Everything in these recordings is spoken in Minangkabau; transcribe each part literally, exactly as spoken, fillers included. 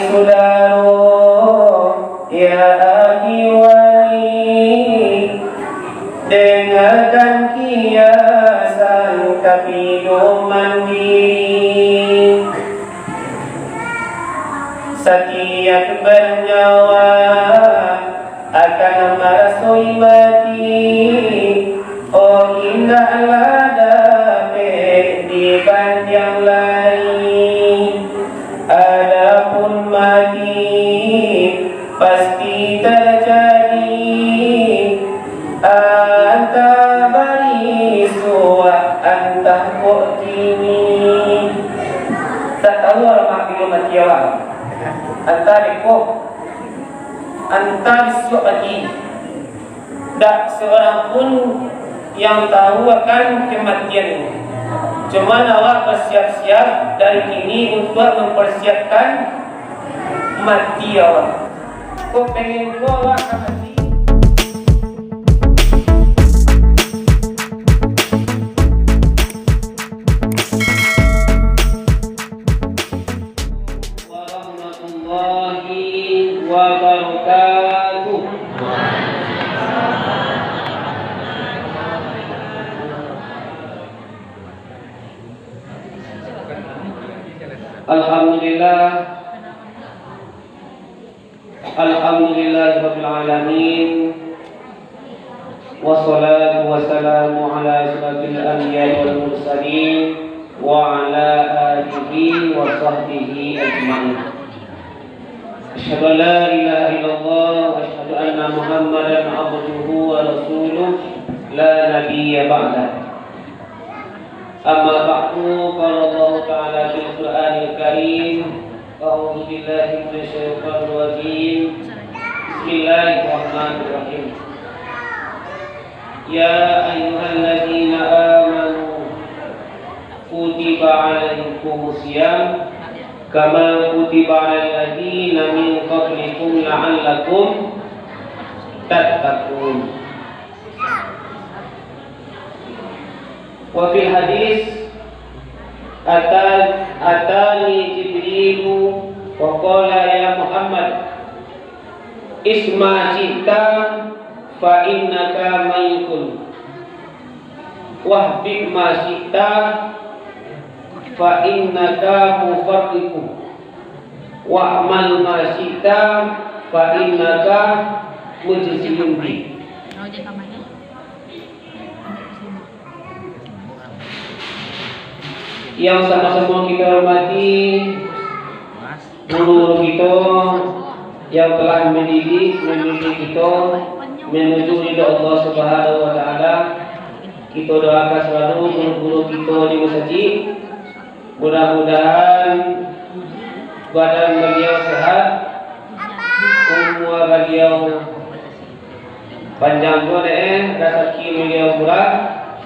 Sudaro, ya ahli wali, dengarkan kiasan kapido mandiri. Satiap bernyawa akan marasoi mati. Oh, indaklah dapek dibantiang lai. Adapun mati pasti tajadi, antah barisuak, antah kok kini. Tak tahu alamak bilo mati awak. Antah deko, antah bisuak pagi. Dak seorang pun yang tahu akan kematian ini. Cuman awak bersiap-siap dari kini untuk mempersiapkan mati awak. Kok pengen juo awak ka mati? Warahmatullahi wabarakatuh. Alhamdulillah. Alhamdulillahirabbil alamin. Wassalatu wassalamu ala asyrafil anbiya'i wal mursalin, wa ala alihi wa sahbihi ajma'in. Asyhadu an la ilaha illallah, wa asyhadu anna Muhammadan abduhu wa rasuluh, la nabiyya ba'dah. Amma ba'du, qala Allahu ta'ala fil Qur'anil Karim, a'udzu billahi minasy syaithanir rajim. Bismillahirrahmanirrahim. Ya ayyuhalladzina amanu, kutiba alaikumus siyam, kama kutiba alal ladzina min qablikum la'allakum tattaqun. Wa fil hadis, ata-, atani Jibrilu wa qala, "Ya Muhammad, isma syi'ta fa innaka mayyitun, wahbib ma syi'ta fa innaka mufarriqu, wa'mal ma syi'ta fa innaka mujziyun bih." Yang sama-sama kita hormati, guru-guru kita yang telah mendidik, membimbing kita menuju ridho Allah Subhanahu wa Ta'ala. Kita doakan selalu guru-guru kita di masjid. Mudah-mudahan badan baliau sehat, umua baliau panjang juo dek, eh, rasaki baliau murah,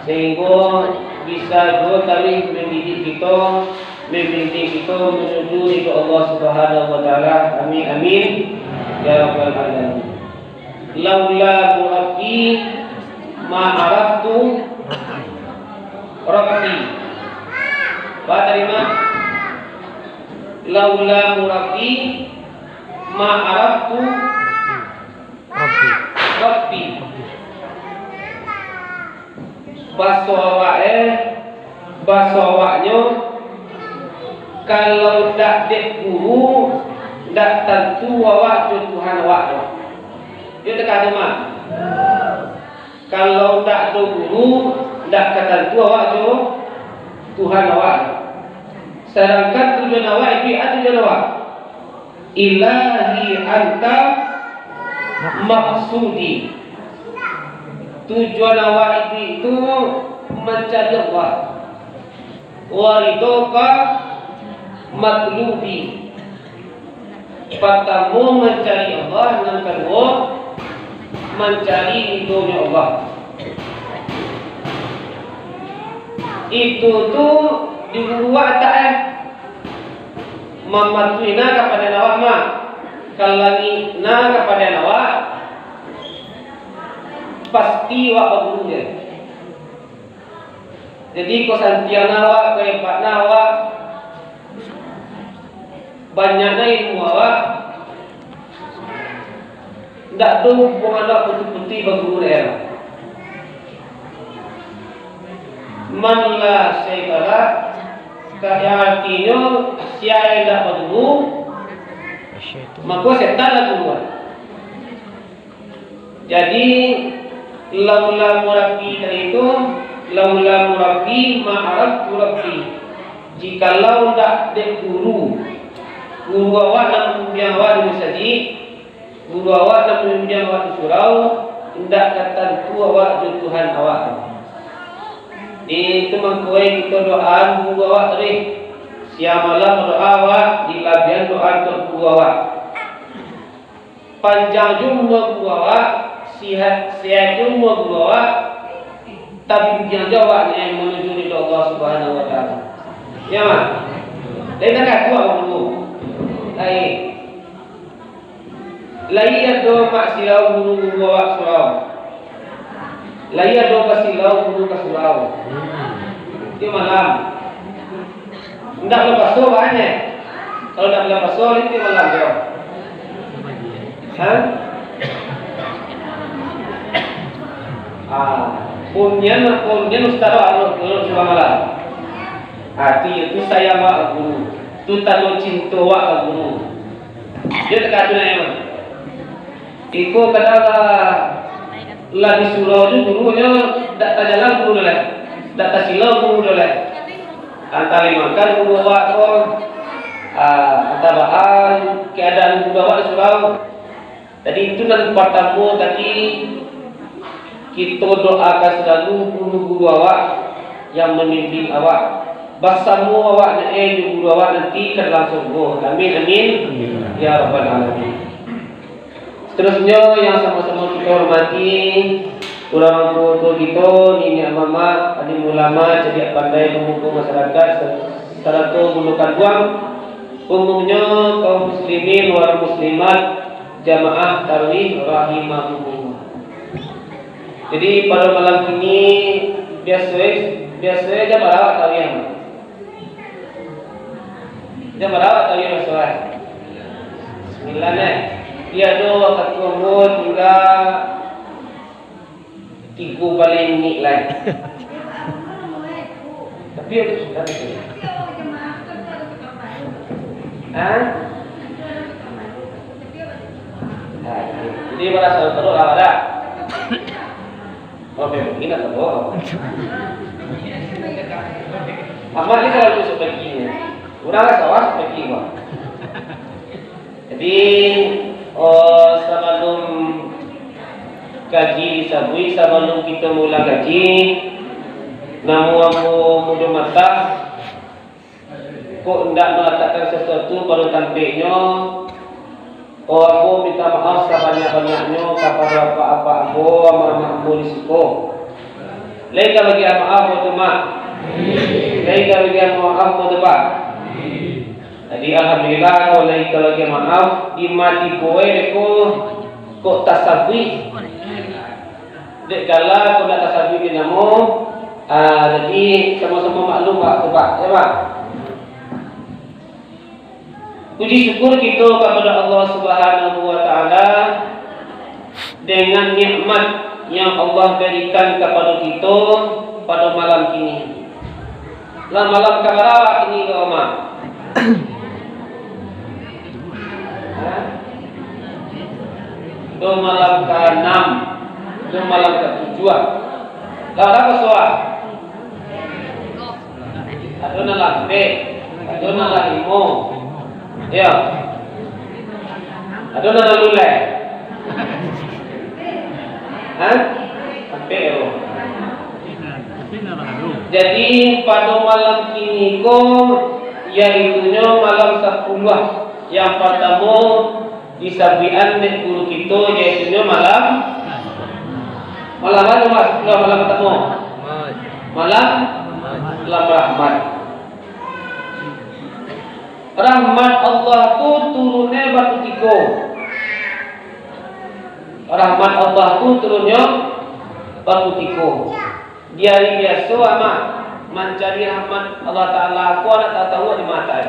sahinggo bisa juo taruih mandidik kito, mambimbing kito manuju ridho Allah Subhanahu wa Ta'ala. Amin, amin, ya rabbal alamin. Laula murabbi ma araftu rabbi. Ba tarima. Laula murabbi ma araftu Rabbi. Rabbi. Baso awak, eh, baso awaknyo, kalau dak dek guru, dak tantu awak jo Tuhan awak tu. Yo teka tu mah. Kalau dak ado guru, dak ka tantu awak jo Tuhan awak. Sadangkan tujuan awak iduik, a tujuan awak? Ilahi anta maksudi. Tujuan awak iduik tu mancari Allah. Wa ridhoka matlubi. Partamo mancari Allah, nan kaduo mancari ridonyo Allah. Itu tu di guru awak tak, eh. Mamatuhi na kapadan awak mah, kalangi na kapadan awak, pasti awak baguru dek. Jadi, ko santiang na awak, ko hebat na awak, Banyaknyo ilmu awak, ndak ado buang awak putuih-putuih baguru daerah. Man la syaikha lah, ka-, artinyo, sia nan indak baguru, mako setan lah guruan. Jadi, laula murabbi tadi tu, laula murabbi ma araftu rabbi. Jikalau ndak dek guru, guru awak nan mambimbiang awak di musajik, guru awak nan mambimbiang awak di surau, indak ka tantu awak jo Tuhan awak tu. Di itu mangko kito doaan guru awak tadi. Siang malam doa awak, dilabiahan doa untuak guru awak. Panjang jo umua guru awak, sihat, sihat jo umua guru awak, tabimbiang jo awak ni manuju ridho Allah Subhanahu wa Ta'ala. Ya, mah? Lain tak kuat guru. Lain. Lai ado mak silau guru-guru awak surau. Lai ado basilau guru ka surau. Tiok malam. Ndak bulan puaso, baa nyo? Kalau ndak bulan puaso, tiok malam jo. Ha? Ah, punyan, punyan ustaz awak, kalau, kalau surau malam. Ah, tu, tu sayang awak ka guru. Tu tando cinto awak ka guru. Dio takana tu nyo. Iko kadang lah, lah di surau tu gurunyo dak tajalan guru tu lai. Dak tasilau guru tu lai. Antah lai makan guru awak ko, ah, antah baa keadaan guru awak di surau. Jadi itu nan partamo tadi, kito doakan salalu guru-guru awak yang mambimbing awak. Basamo awak nyo, eh, jo guru awak nanti ka dalam surgo. Amin, amin. Amin. Ya Rabbal Alamin. Seterusnyo yang samo-samo kito hormati, urang tuo-tuo kito, niniak mamak, alim ulama, cadiak pandai, pamuka masarakat, sarato guru kanduang, umumnyo kaum muslimin wal muslimat, jamaah tarawih rahimakumullah. Jadi, pado malam kini, biaso, biaso jam bara awak tarawih? Jam bara awak tarawih biaso, eh? Sambilan, eh? Iyo, ado wakatu ambo tingga tigo baleh minik lai. Tapi itu sudah, betul. Ha? Nah, jadi, jadi pada saat itu lah, ada. Oke, mungkin ada bohong. Amat ni kalau bisa pergi ni. Urang lah sawah pergi, Bang. Jadi, oh, sabalum kaji disabuik, sabalum kito mulang kaji, namo ambo Mudo Matah, kok indak malatakkan sasuatu pado tampeknyo, oh, ambo minta maaf sabanyak-banyaknyo kapado apak-apak ambo, amak-amak ambo di siko. Lai ka bagian maaf, Mak. Lai ka bagian maaf, Mak, tu, Pak. Jadi, alhamdulillah, kalau lai ka bagian maaf, di ma tibo e ko, kok tasabuik. Dek gala, kok ndak tasabuik di namo, ah, jadi, samo-samo maklum, Pak, tu, Pak. Ya, Pak? Puji syukur kito kapado Allah Subhanahu wa Ta'ala dengan nikmat yang Allah barikan kapado kito pado malam kini. Lah malam kabara awak kini ko, Mak? Hah? Ko malam kaanam, ko malam katujuah. Lah bara puaso? Ado nan lah ampek, ado nan lah limo. Iyo. Ado nan lah luleh. Hah? Ampek yo. Jadi, pado malam kini ko, yaitunyo malam sapuluah yang partamo, disabuikan dek guru kito, yaitunyo malam, malam apo, Mas? Malam, malam partamo. Malam, malam rahmat. Rahmat Allah tu turunnyo bakutiko. Rahmat Allah tu turunnyo bakutiko. Di ari biaso, Amak, mancari rahmat Allah Ta'ala ko ndak tau di ma e.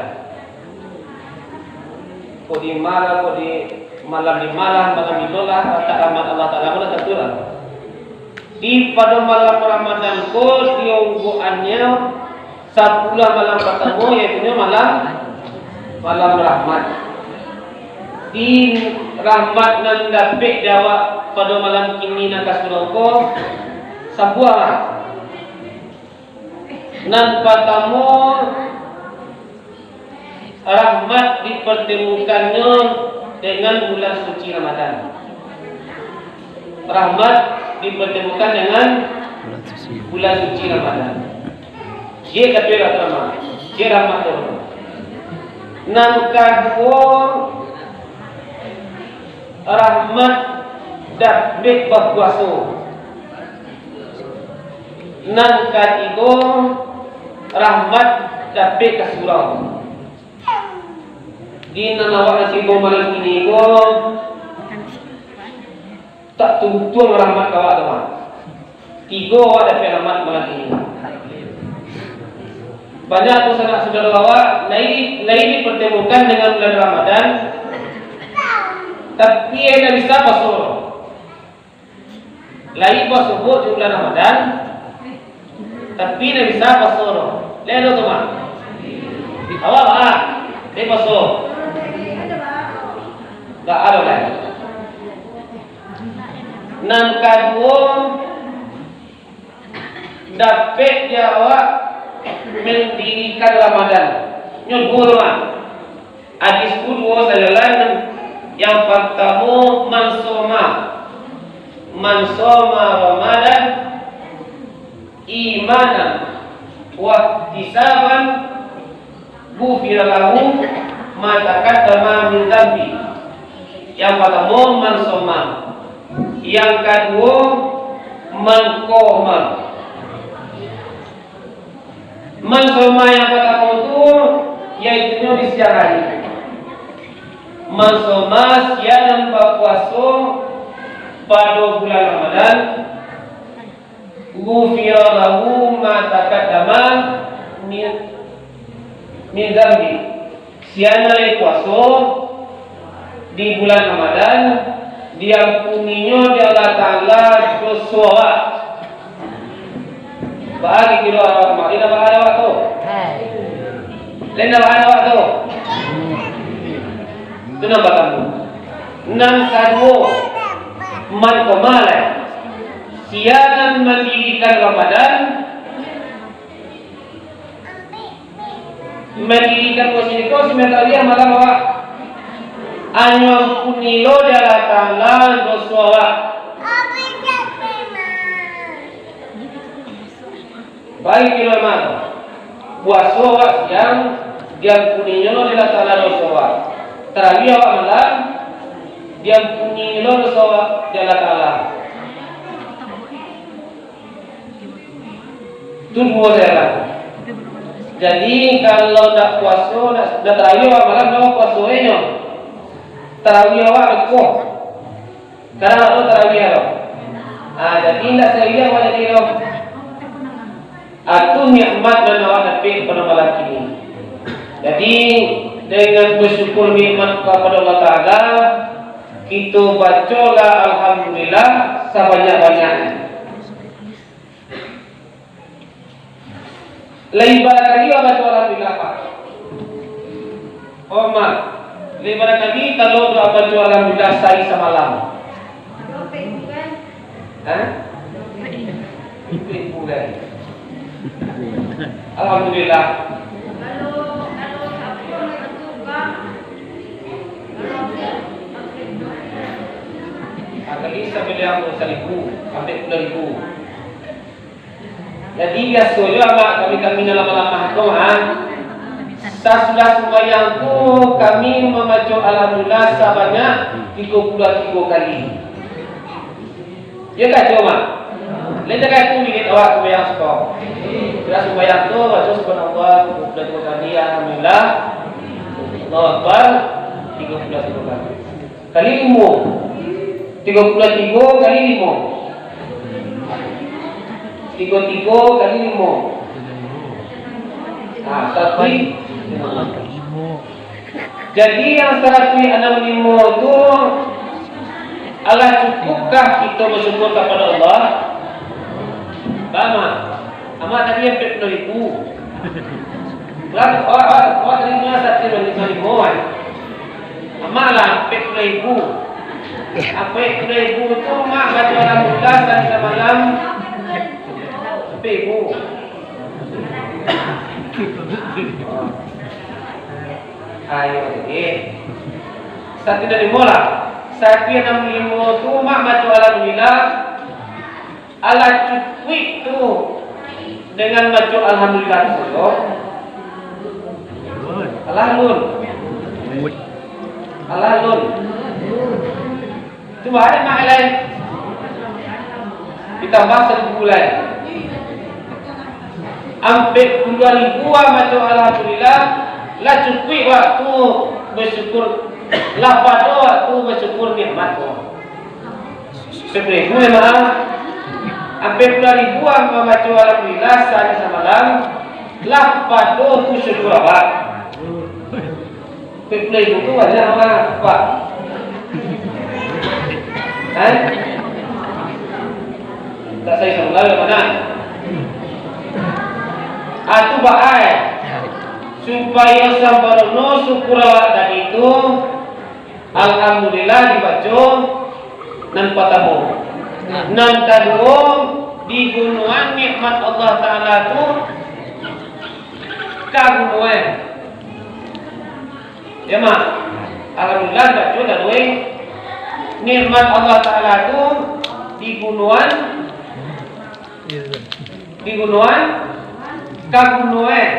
Kok di malam, kok di malam di malam, malam di malam, tak rahmat Allah Ta'ala pun tak tentu lah. Di pado malam Ramadan ko, di ungguannyo sapuluah malam partamo, yaitunyo malam, malam rahmat. Di rahmat nan dapek di awak pado malam kini nan ka surang ko, sabuah lah. Nan partamo, rahmat dipartamukannyo dengan bulan suci Ramadan. Rahmat dipartamukan dengan Bulan suci. Bulan suci Ramadan. Ciek tapi rahmat. Ciek rahmat tu. Nan kaduo, rahmat dapek bapuaso. Nan katigo, rahmat dapek ka surau. Di nan awak nan tibo malam kini ko, tak tuntuang rahmat ka awak tu, Mak. Tigo awak dapek rahmat malam kini. Banyak tu sanak saudara awak, lai, lai dipartamukan dengan bulan Ramadan, tapi indak bisa puaso. Lai puaso buek di bulan Ramadan, tapi indak bisa puaso doh. Lai ado tu, Mak? Awak, Mak? Lai puaso? Indak ado lai. Nan kaduo, dapek di awak mandirikan Ramadan. Nyo duo tu, Mak. Hadis tu duo sajalan. Yang partamo, man soma, man soma Ramadan imanan wahtisaban, ghufira lahu ma taqaddama min dzanbi. Yang partamo, man soma. Yang kaduo, man qoma. Man soma yang partamo tu, yaitunyo di siang hari. Man soma, sia nan bapuaso pado bulan Ramadan, ghufira lahu ma taqaddama min, min dzanbi. Sia nan lai puaso di bulan Ramadan, diampuninyo dek Allah Ta'ala doso awak. Baa kiro awak, Mak? Lai nambah awak tu? Lai nambah awak tu? Tu nan partamo. Nan kaduo, man qoma lai. Sia nan mandirikan Ramadan, mandirikan masjid ko, samantaro malam awak, anyo ampuni lo dek Allah Ta'ala doso awak. Baa kiro mah, puaso awak siang, diampuninyo lo dek Allah Ta'ala doso awak. Tarawih awak malam, diampuni lo doso awak dek Allah Ta'ala. Tu duo sajalan. Jadi, kalau ndak puaso, ndak, ndak tarawih awak malam, ndak puaso inyo. Tarawih awak beko. Kadang ado tarawih ado. Ah, jadi ndak sairing awak jadi lo. Ah, tu nikmat nan awak dapek pado malam kini. Jadi, dengan basyukur nikmat kapado Allah Ta'ala, kito bacolah Alhamdulillah sabanyak-banyak. Lai bara kali awak baco Alhamdulillah, Pak? Omar, lai bara kali kalau awak baco Alhamdulillah sahari samalam? Hah? Ibu kan? Alhamdulillah. Kali sabilang saribu, ampek puluah ribu. Jadi, biasonyo, Abah, kami-kami nan lamah-lamah tu, ha, sasudah sumbayang tu, kami mambaco Alhamdulillah sabanyak tigo puluah tigo kali. Yo kan, cubo, Mak? Lai tagak tu minit awak sumbayang siko. Sudah sumbayang tu, baco Subhanallah tigo puluah tigo kali, Alhamdulillah, Allahu Akbar tigo puluah tigo kali. Kali limo. Tigo puluah tigo kali limo. Tigo tigo kali limo. Ah, tapi Jadi, yang saratuih anam limo tu, alah cukukkah kito basyukur kapado Allah? Ba, Mak? Amak tadi ampek puluah ribu. Lah, awak, awak, awak tadi dengar saratuih anam limo, kan? Amak lah ampek puluah ribu. Ampek puluah ribu tu, Mak baco alhamdulillah sahari samalam ampek ribu. Ayo, eh. Saratuih anam limo lah. Saratuih anam limo tu, Mak baco alhamdulillah. Alah cukuik tu dengan baco alhamdulillah tu sajo? Alah lun. Alah lun. Tu baa, Mak, lai? Ditambah saribu lai. Ampek puluah ribu wak baco alhamdulillah, lah cukuik wak tu basyukur, lah pado wak tu basyukur nikmat tu. Ampek puluah ribu wak mambaco alhamdulillah sahari samalam, lah pado tu syukur awak. Ampek puluah ribu tu banyak, Mak, Pak? Hah? Tak sahari samalam, Mak, nah? Ah, tu baa, eh? Supayo sampurno syukur awak tadi tu, alhamdulillah dibaco, nan patamo. Nan kaduo, digunoan nikmat Allah Ta'ala tu kagunoan. Ya, Mak? Alhamdulillah, baco kaduo, nikmat Allah Ta'ala tu digunoan, digunoan, kagunoan,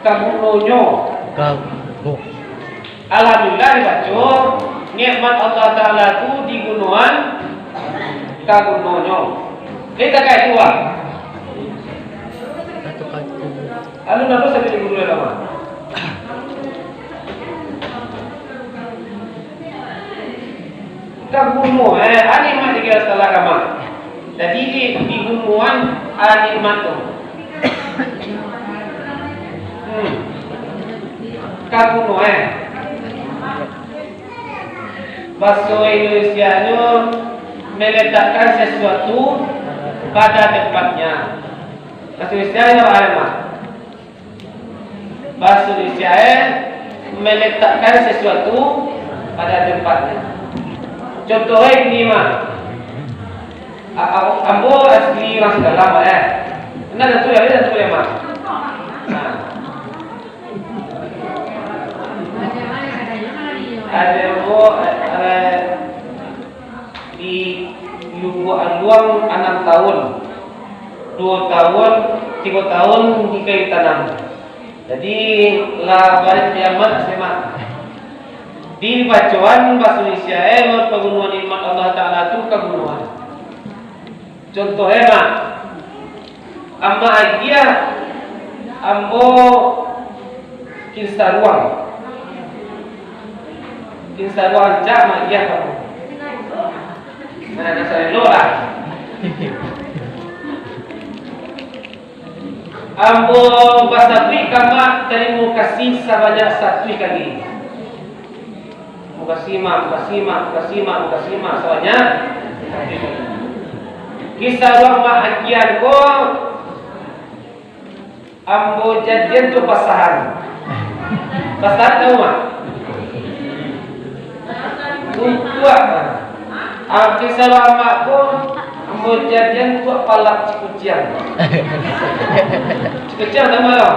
kagunonyo. Kaguno. Alhamdulillah dibaco, nikmat Allah Ta'ala tu digunoan kagunonyo. Lai takah itu, Mak? Alun ado sampai di guru lama. Kaguno, eh, nikmat dikira salah kama. Jadi, di, digunoan, ah, nikmat tu. Hmm. Kaguno, eh. Baso Indonesianyo meletakkan sesuatu pada tempatnya. Baso Indonesia, eh, Mak? Baso Indonesia, eh, meletakkan sesuatu pada tempatnya. Contoh, eh, ini, Mak. A-, a-, ambo asli urang Singgalang, Mak, eh. Nah, tentu ya, tentu ya, Mak. Nah. Ado ambo, eh, di Lubuak Aluang anam tahun. Duo tahun, tigo tahun di Kayu Tanam. Jadi, lah barek kiamat, semak. Di bacoan baso Indonesia, eh, pagunoan nikmat Allah Ta'ala tu kagunoan. Contoh, eh, Mak. Amak agiah ambo kinsaruang. Kinsaruang rancak amak agiah ka ambo. Nah, dah salelo lah. Ambo basabuik ka amak tarimo kasih sabanyak satuih kali. Mukasih, Mak, mukasih, Mak, mukasih, Mak, mukasih, Mak, sabanyak. Kisah urang Mak Agian ko, ambo jadian tu pasahan. Pasahan tahu, Mak? Untuak, Mak. Ah, kisah urang Mak ko, ambo jadian tu palak kuciang. Kuciang nama lo?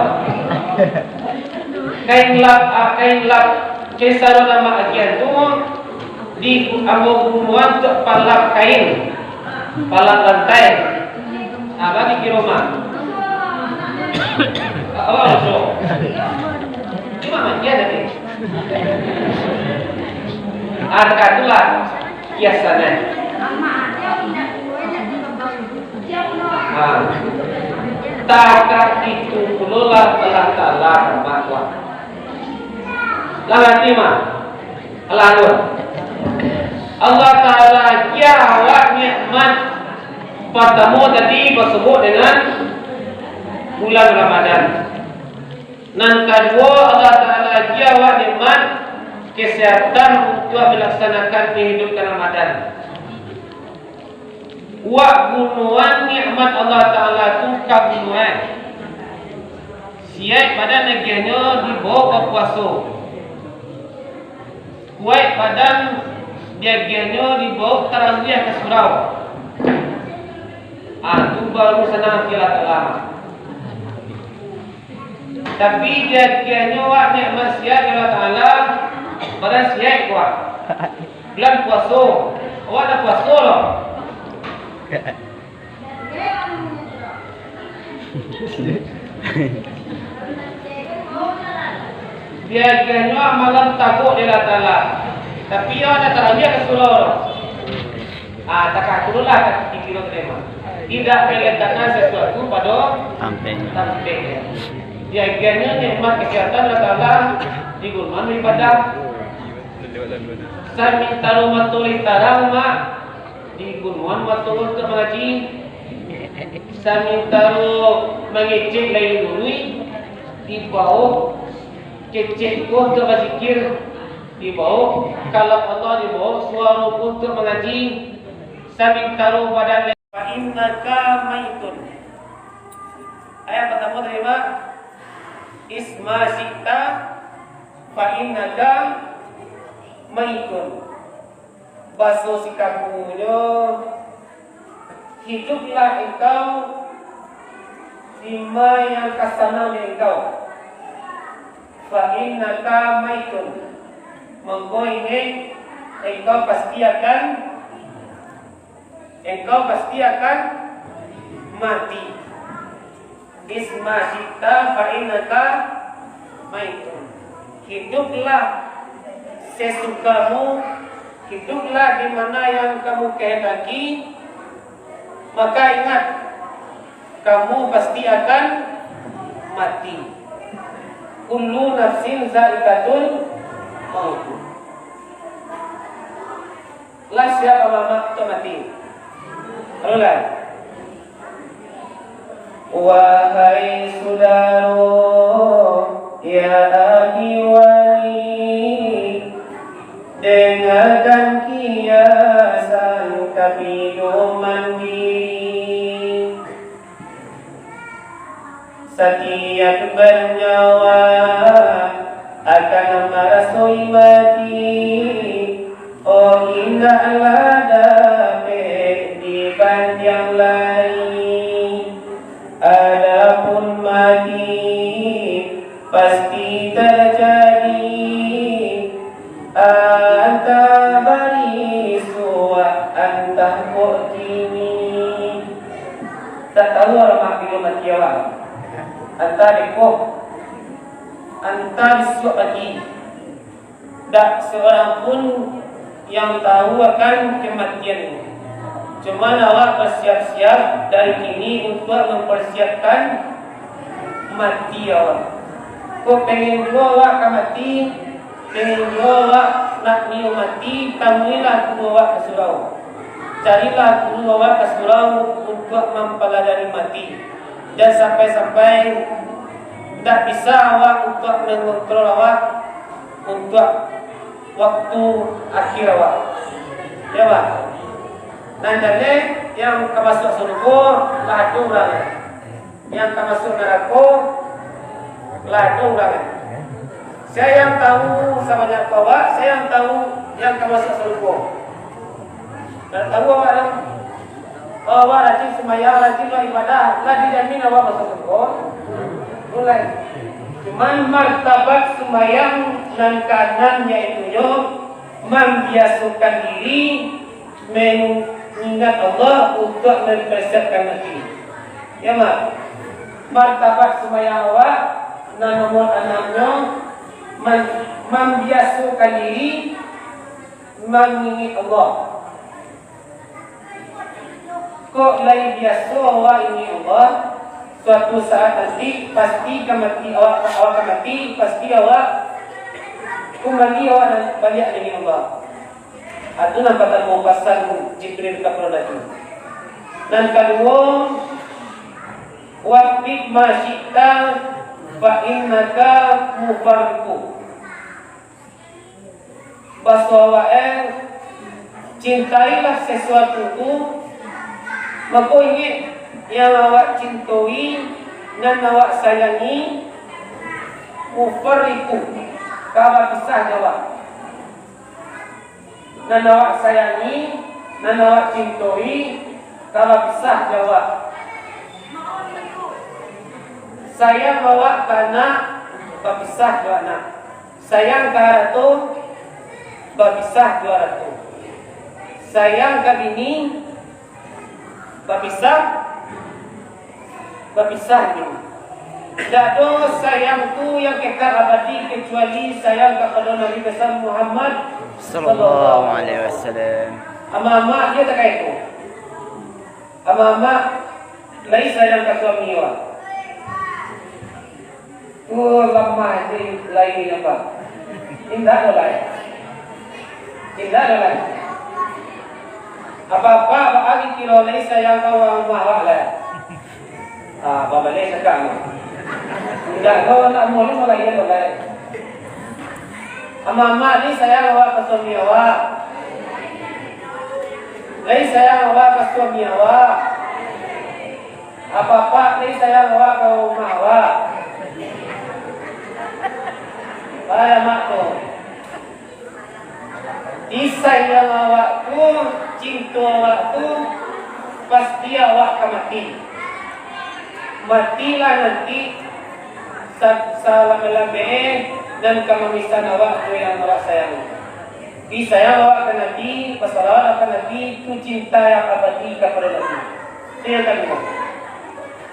Kain lap, ah, kain lap, kain saluang Mak Agian tu, di ambo gunoan tu palap kain, palap lantai. Ah, bagi kiro, Mak. Ah, awak masuk. Cuma Mak Agian tadi. Ah, dekat tu lah. Kiasan, eh. Ha. Takah itu pulo lah Allah Ta'ala rahmat. Lah ngarti, Mak? Alah, Allah Ta'ala agiah awak nikmat. Partamo tadi basobok dengan bulan Ramadan. Nan kaduo, Allah Ta'ala agiah awak nikmat Kesehatan untuak melaksanakan, menghidupkan Ramadan. Wak gunoan nikmat Allah Ta'ala tu ka gunoan. Siaik badan agiahnyo dibaok bapuaso. Kuaik badan diagiahnyo dibaok tarawiah ka surau. Ah, tu baru sanang ati Allah Ta'ala. Tapi diagiahnyo wak nikmat siaik Allah Ta'ala, badan siaik kuaik. Bulan puaso, awak dah puaso lo. Diagiahnyo amalan tabuk di Allah Ta'ala. Tapi awak dah tarawiah ka surau lo. Ah, takah tu lah kaki kiri tu memang. Tidak meletakkan sesuatu pada Tampeng. Tampeng. Diagiahnyo nikmat kesehatan Allah Ta'ala di gunoan ibadah. Samantaro matoleh tarang, mak, di gunoan matoleh tu mangaji. Samantaro mangecek lai lului, dibaok kecek ko tu bazikir, dibaok kalam Allah, dibaok suaro ko tu mangaji. Samantaro badan le-, fa innaka maitun. Ayat partamo tadi, Mak. Isma syi'ta fa innaka maitun. Baso sikampungyo, hiduplah engkau dima yang ka sanang di engkau. Fa innaka maitun. Mangko ingek, engkau pasti akan Engkau pasti akan mati. Isma syi'ta fa innaka maitun. Hiduplah sesukamu, hiduplah di mana yang kamu kehendaki, maka ingat, kamu pasti akan mati. Kullu nafsin za'iqatul maut. Lah siap amak-amak tu mati? Alulah. Wahai sudaro, ya akhi wali, dengarkan kiyasan kapidoman diri. Satiap banyawa akan marasoi mati, oh, indaklah dapek dipanjang lai. Adapun mati pasti tajadi, antah barisuak, antah kok kini. Ndak tahu amak bilo mati awak. Antah depok, antah bisuak pagi. Ndak seorang pun yang tahu akan kematian. Cuman awak bersiap-siap dari kini untuk mempersiapkan mati awak. Kok pengen juo awak ka mati, pengen juo awak nak nio mati, tamuilah guru awak ka surau. Carilah guru awak ka surau untuk mampalajari mati. Jan sampai-sampai ndak bisa awak untuk mengontrol awak untuk waktu akhir awak. Ya, Pak? Nan jaleh, yang ka masuak surugo, lah ado urang. Yang ka masuak narako, lah ado urang. Sia yang tahu sabanyak tu awak, sia yang tahu yang ka masuak surugo. Ndak tahu awak lah. Kalau awak rajin sumbayang, rajin baibadah, lah dijamin awak masuak surugo. Mulai. Cuman martabat sumbayang nan kaanam, yaitunyo mambiasokan diri mengingat Allah untuk mempersiapkan mati. Ya, Mak? Martabat sumbayang awak nan nomor anamnyo, man-, mambiasokan diri mangingek Allah. Kok lai biaso awak ingek Allah, suatu saat nanti pasti ka mati, awak, awak ka mati, pasti awak kumbali awak nan baliak ingek Allah. Atu nan partamo pasan Jibril kapado Nabi. Nan kaduo, waffiq ma syi'ta fa innaka mufarriqu. Baso awak, eh, cintailah sasuatu tu, mako ingek, yang awak cintoi, nan awak sayangi, mufarriqu, ka bapisah jo awak. Nan awak sayangi, nan awak cintoi, ka bapisah jo awak. Sayang awak ka anak, bapisah jo anak. Sayang ka arato, bapisah jo arato. Sayang ka bini, bapisah, bapisah bini. Indak ado sayang tu yang kekal abadi, kecuali sayang kapado Nabi besar Muhammad Sallallahu alaihi wasallam. Amak-amak, iyo takah itu. Amak-amak, lai sayang ka suami awak. Tu lamah se lai ni, Pak. Indak doh lai. Indak doh lai. Apak-apak, baa kiro lai sayang ka urang rumah awak lai? Ah, babaleh cakak ni. Indak doh, nak mulai, mulai, mulai. Amak-amak, lai sayang awak ka suami awak? Lai sayang awak ka suami awak? Apak-apak, lai sayang awak ka rumah awak? Lai, amak tu. Disayang awak tu, cinto awak tu, pasti awak ka mati. Matilah nanti sa-, salabeh-labeh nan ka mamisahan awak jo yang awak sayangi. Disayang awak ka Nabi, basalawat awak ka Nabi, tu cinta yang abadi kapado Nabi. Tu yang kaduo.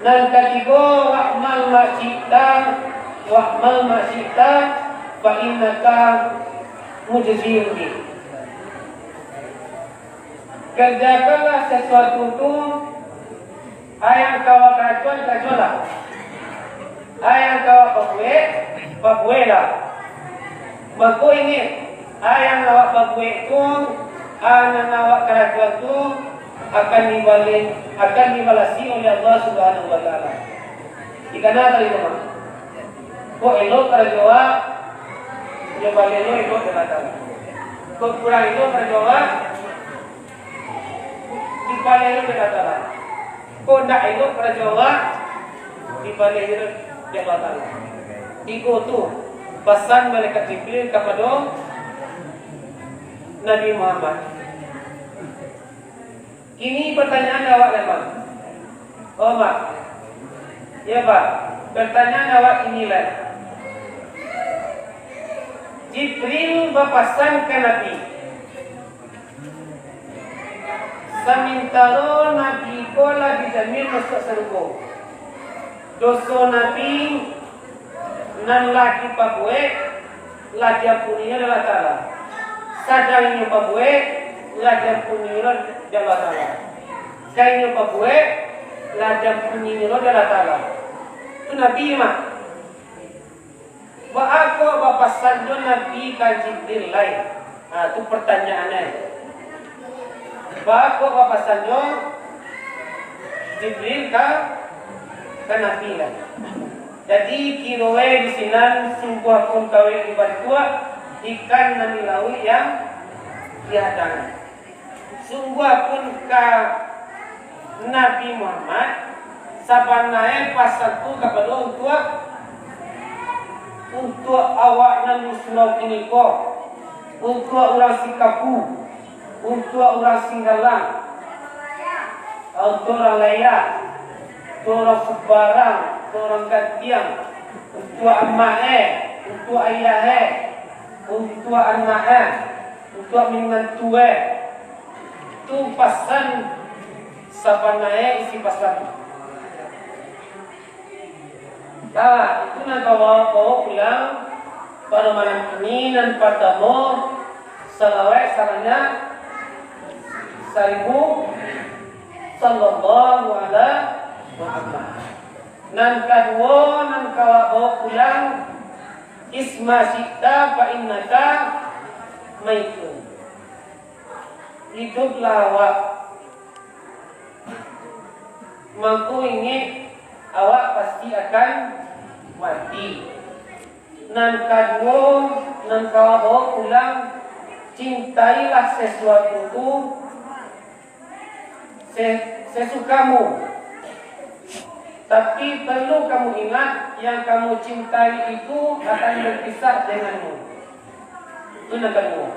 Nan katigo, wa'mal ma syi'ta, wa'mal ma syi'ta, fa innaka mujziyun bih. Kerjakanlah sasuatu tu, a yang ka awak karajoan, karajoanlah. A yang ka awak pabuek, pabueklah. Mako ingek, a yang awak pabuek tu, a nan awak karajoan tu, akan dibali-, akan dibalasi oleh Allah Subhanahu wa Ta'ala. Dikana tadi tu, Mak. Kok elok karajo awak, dibaleh lo elok jo Allah Ta'ala. Kok kurang elok karajo awak, dibaleh lo jo Allah Ta'ala. Kok ndak elok karajo awak, dibaleh lo jo Allah Ta'ala. Iko tu pasan malaikat Jibril kapado Nabi Muhammad. Kini pertanyaan awak lai, Mak. Oh, Mak. Ya, Pak. Pertanyaan awak kini lai. Jibril bapasan ka Nabi. Samantaro Nabi ko lah dijamin masuak sarugo. Doso Nabi nan lah dipabuek, lah diampuninyo dek Allah Ta'ala. Sadang inyo pabuek, lah diampuninyo dek Allah Ta'ala. Ka inyo pabuek, lah diampuninyo dek Allah Ta'ala. Tu Nabi mah. Baa kok bapasan jo Nabi ka Jibril lai? Ha, tu pertanyaannyo. Baa kok bapasan jo Jibril ka, ka Nabi lai? Jadi, kiroe di sinan sungguahpun kawek di bantuak, ikan nan di lauik yang di adangan. Sungguahpun ka Nabi Muhammad, sabana e pasan tu kapado untuak, untuak awak nan di surau kiniko, untuak urang Sikapu, untuak urang Singgalang, untuak urang Laya, untuak urang Subarang, untuak urang Gantiang, untuak amak e, untuak ayah e, untuak anak e, untuak minantu e. Tu pasan sabana e isi pasan. Nah, itu nan ka bawa, bawa pulang pado malam kini. Nan partamo, salawat sabanyak saribu, Sallallahu ala Muhammad. Nan kaduo, nan ka awak bawa pulang, "Isma syi'ta fa innaka maitun." Iduiklah awak, mangko ingek, awak pasti akan mati. Nan kaduo, nan ka awak bawa pulang, Cintailah sesuatu tu se-, sesukamu. Tapi perlu kamu ingat, yang kamu cintai itu akan berpisah denganmu. Itu nan kaduo.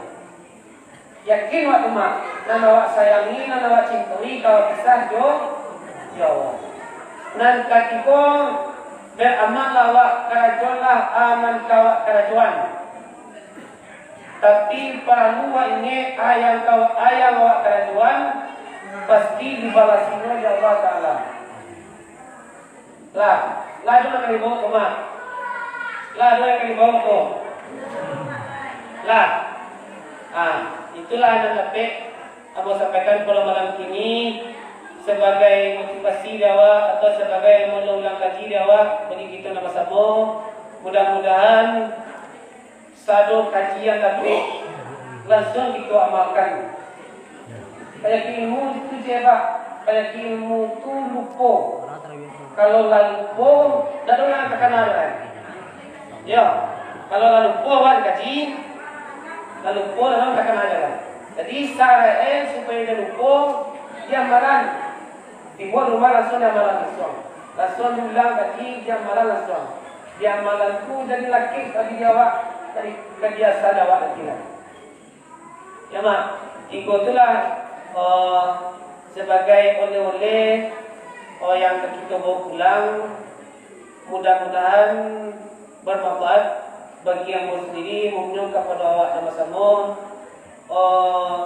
Yakin wak tu, Mak, nan awak sayangi, nan awak cintai, ka bapisah jo, jo Allah. Nan katigo, beramallah awak, karajoanlah a nan ka awak karajoan. Tapi paralu wak ingek, a yang ka, a yang awak karajoan, pasti dibalasinyo dek Allah Ta'ala. Lah, lah ado nan ka dibaok tu, Mak? Lah ado nan ka dibaok tu? Lah. Ah, itulah nan dapek ambo sampaikan pado malam kini, sabagai motivasi di awak atau sabagai mula-ulang kaji di awak bagi kito nan basamo. Mudah-mudahan sado kaji nan dapek lansuang kito amalkan. Panyakik ilmu tu, Cek, Pak. Panyakik ilmu tu lupo. Kalau lah lupo, dak ado nan takana lai. Yo, kalau lah lupo awak kaji, lah lupo, dak ado nan takana lai. Jadi, sarato supayo jan lupo, diamalkan. Tibo di rumah lansuang diamalkan lansuang. Lansuang diulang kaji, diamalkan lansuang. Diamalkan tu jadi lakek bagi awak, jadi kabiasaan awak nanti lah. Ya, Mak. Tigo tu lah, eh, sabagai oleh-oleh, eh, yang ka kito bawa pulang. Mudah-mudahan bermanfaat bagi ambo sendiri, maupun kapado awak nan basamo. Eh,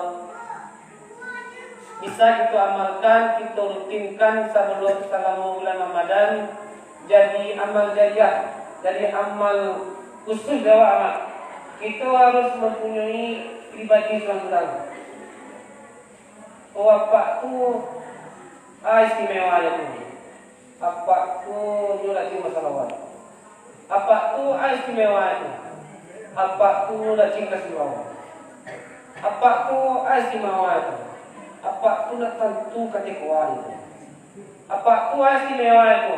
bisa kito amalkan, kito rutinkan sabalum, salamo bulan Ramadan, jadi amal jariah, jadi amal khusus di awak, Mak. Kito harus mampunyoi pribadi surang-surang. Oh, apak tu, ah, istimewa aja tu. Apak tu nyo rajin basalawat. Apak tu a istimewa tu. Apak tu rajin ka surau. Apak tu a istimewa tu. Apak tu nak tantu katekoan tu. Apak tu a istimewa tu.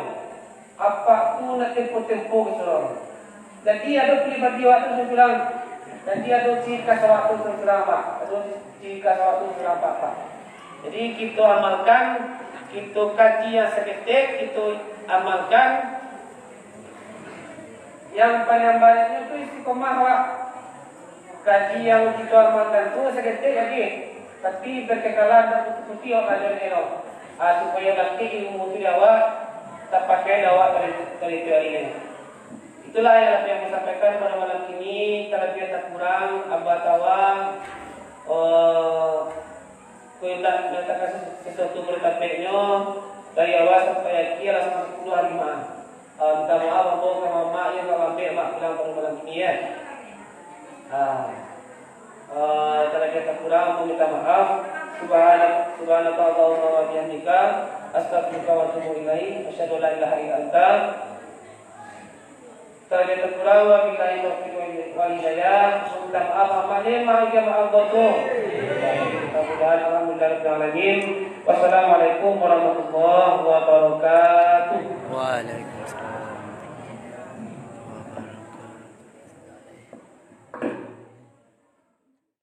Apak tu nak tempo-tempo ka surau. Jadi ado pribadi awak tu surang-surang. Jadi ado ciri khas awak tu surang-surang, Pak. Ado ciri khas awak tu surang-surang, Pak. Jadi kito amalkan, kito kaji yang saketek, kito amalkan. Yang paling banyaknyo tu istiqomah, Pak. Kaji yang kito amalkan tu saketek lagi, tapi berkekalan dan putih-putih awak belajar ni, ah, supayo nanti ilmu tu di awak tapakai di awak dari, dari teori ni. Itulah yang dapat ambo sampaikan pada malam kini, talabiah takurang, aba tawa, eh, Kok indak manyatakan sesuatu pada tampeknyo, dari awal sampai akhir lah samo sapuluah hari mah. Ah, minta maaf, ambo ka mamak, iyo ka mamak, mak pulang pada malam kini, ya. Ah. Ah, talabiah takurang, ambo minta maaf. Subhana-, subhanakallahumma wa bihamdika, astaghfiruka wa atubu ilaik. Asyhadu an la ilaha illa anta. Talabiah takurang, wabillahi taufiq wal hidayah. Minta maaf, amalnya maaf, ya maaf, bodoh. Mudah-mudahan, alhamdulillah, rabbil alamin. Wassalamualaikum warahmatullahi wabarakatuh. Waalaikumsalam.